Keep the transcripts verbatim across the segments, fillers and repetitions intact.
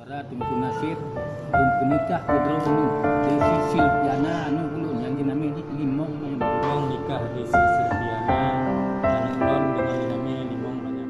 Teungku Nasir, lôn peunikah keu droeneuh Desi Silviana, aneuk ulôn nyang jinamé Limong Manyam. Lôn nikah Desi Silviana, aneuk lôn deungon jinamé Limong Manyam.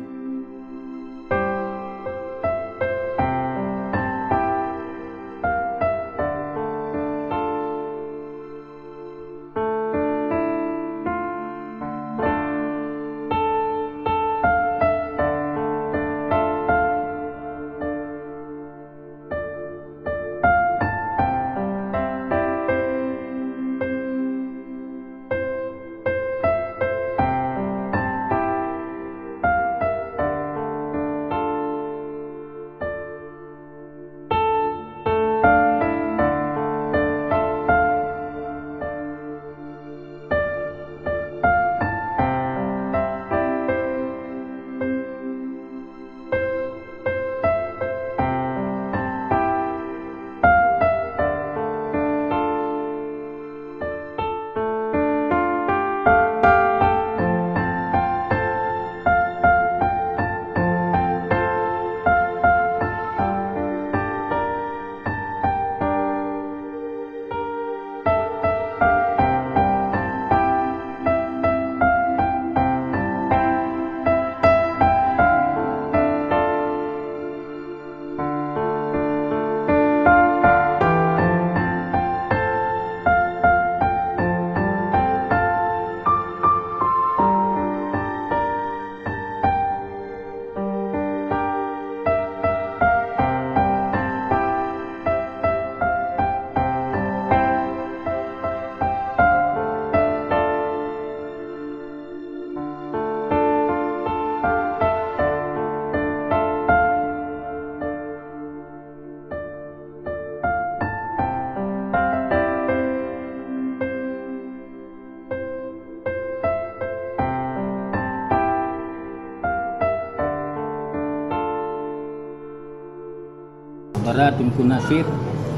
Bara Teungku Nasir,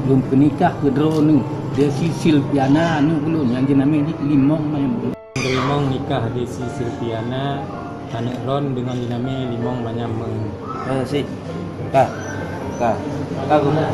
lôn peunikah keu droeneuh Desi Silviana, aneuk ulôn nyang jinamé Limong Manyam. Limong nikah Desi Silviana, aneuk lôn deungon jinamé Limong Manyam. Eh, si. Ka. Ka. Ka, Guru.